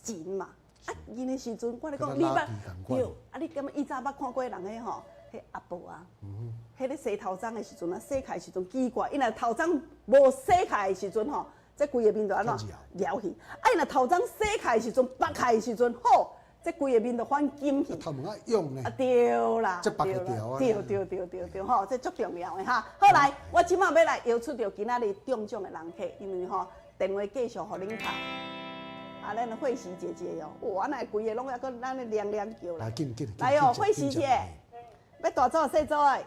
緊嘛。啊，緊的時陣，我咧講你捌對，啊你敢以前捌看過人彼吼，彼阿婆啊，彼咧洗頭鬃的時陣啊，洗開的時陣奇怪，伊若頭鬃無洗開的時陣吼。這規個面就按怎撩去？啊，伊若頭鬃洗開的時陣，拔開的時陣，好，這規個面就反金去。頭毛愛用呢？啊，對啦，這拔會牢啊！對對對對對，吼，這足重要的哈。好來，我這馬欲來邀出著今仔日中獎的人客，因為吼電話繼續予恁敲。啊，咱的慧喜姐姐哦，哇，哪會規個攏猶閣咱咧涼涼叫啦。來，緊緊。來哦，慧喜姐，欲大組細組的？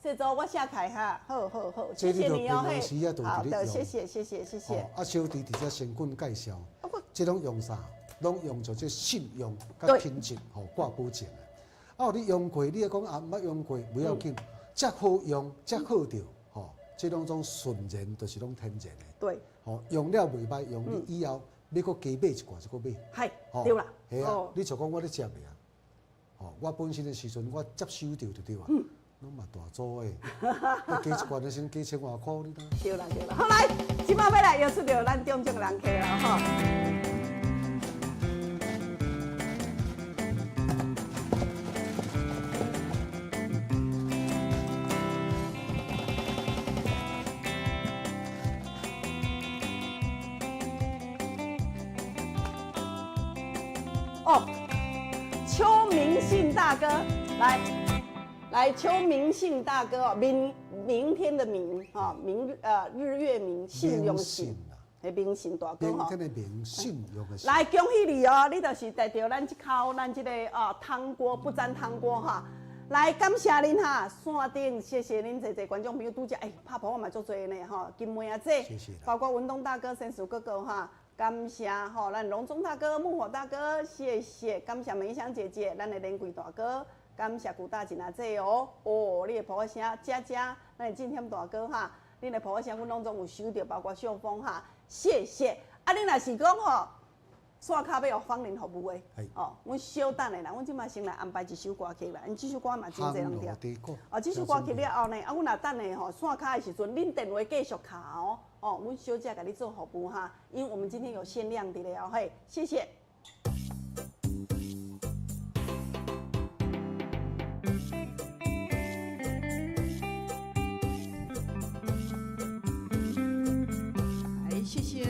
細組我寫開哈，好好好，謝謝你哦，嘿，好的，謝謝謝謝謝謝。啊，小弟佇遮先滾介紹，這攏用啥？攏用著這信用佮品質吼掛保證的。啊，你用過，你會講啊，毋捌用過，無要緊，遮好用，遮好著，吼，這攏總純然，就是攏天然的。對。吼，用了袂歹，用你以後欲閣加買一罐，就閣買。係，對啦。係啊，你就講我咧食袂啊？吼，我本身的時陣我接收著就對啊。攏嘛大組的，加一罐的先加千外箍，你知？對啦對啦，好來，這擺欲來邀出著咱中獎人客啦吼。哦，邱明信大哥來。來，邱明信大哥哦，明明天的明哈，明日月明，信用信，彼明信大哥吼。明天的明，信用的信。來，恭喜你哦，你就是得著咱這口咱這個哦湯鍋不沾湯鍋哈。來，感謝恁哈，線頂謝謝恁濟濟觀眾朋友拄則，欸，拍婆我嘛足濟呢吼，金妹阿姐，包括文東大哥、神鼠哥哥哈，感謝吼，咱榮忠大哥、木火大哥，謝謝，感謝梅香姐姐，咱的連貴大哥。感謝古大姐阿姐哦，哦，你的婆婆聲，佳佳，咱的進添大哥哈，恁的婆婆聲，阮攏總有收著，包括秀峰哈，謝謝。啊，恁若是講吼，線跤欲予芳玲服務的，哦，阮小等下啦，阮這馬先來安排一首歌曲啦，因這首歌嘛真濟人聽。哦，這首歌曲了後呢，啊，阮若等下吼線跤的時陣，恁電話繼續敲哦，哦，阮小姐共你做服務哈，因為我們今天有限量的了嘿，謝謝。來，謝謝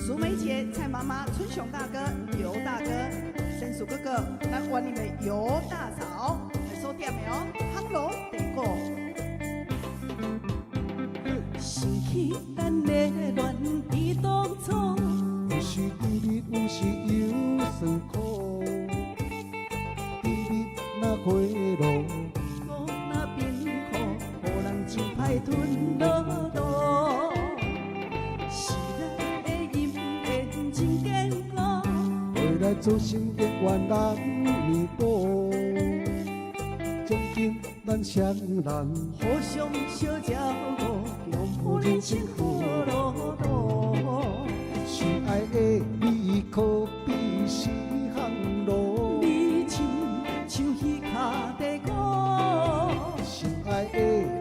淑梅姐。姐、蔡媽媽、春雄大哥、尤大哥、申叔哥哥，咱歡迎的尤大嫂來收點的哦，烘爐地鼓。想起咱的戀意當初，有時甜蜜，有時又酸苦。甜蜜若花露，苦若冰苦，予人真歹吞落肚。是咱的姻緣真堅固，未來做成永遠人彌補。將今咱雙人互相相照顧，共赴人生好路途。相愛的你可比是烘爐，你親像彼跤地鼓，相愛的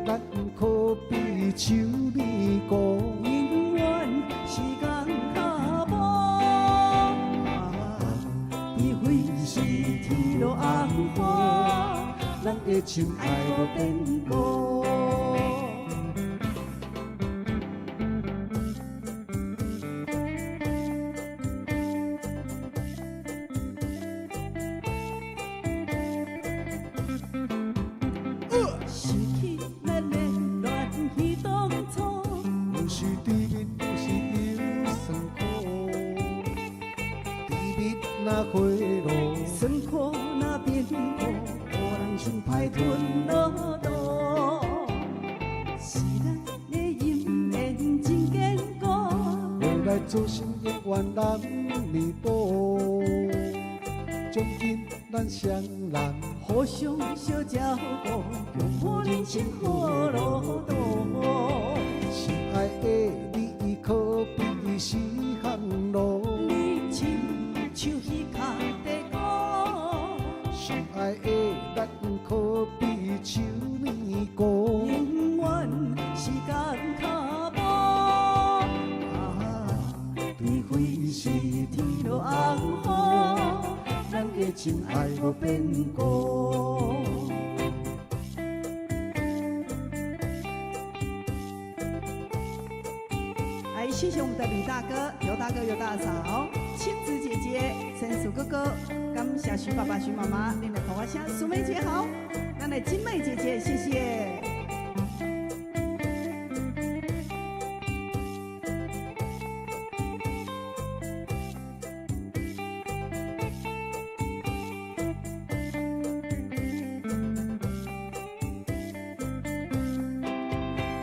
咱可比秋年菇，永遠是仝跤步。啊，除非是天落紅雨，咱的情愛愛無無變故。想起咱的戀意當初，有時甜蜜，有時又酸苦。甜蜜若花露，酸苦若冰苦，予人真歹吞落肚。是咱的姻緣真堅固，未來做成永遠人彌補。將今咱雙人互相相照顧，共赴人生好路途。相愛的你可比是烘爐，你親像彼跤地鼓，相愛的咱可比秋年菇，永遠是仝跤步。啊，除非是天落紅雨，咱的情愛無變故。來，謝謝我們的呂大哥、尤大哥、尤大嫂、親子姐姐、申叔哥哥，感謝徐爸爸、徐媽媽，恁的捧花聲，蘇梅姐好，咱的金妹姐姐，謝謝。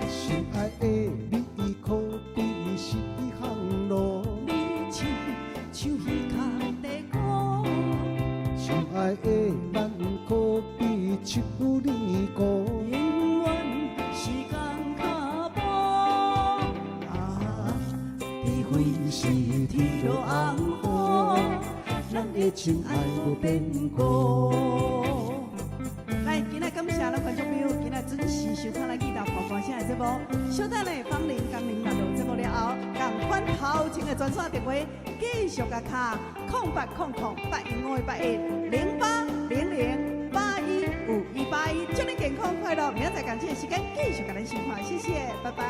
相愛的你可比是烘爐，你親像彼跤地鼓，相愛的咱可比秋年菇，永遠是仝跤步。啊，除非是天落紅雨，咱的情愛無變故。來，今仔感謝咱觀眾朋友，今仔準時收看咱記得播歌聲的節目。小等咧，芳玲、江玲來到節目了後，仝款頭前的專線電話繼續共敲0800 0800 0 800 0800 815181，祝你健康快樂，明仔載仝這個時間繼續共咱相看，謝謝，拜拜。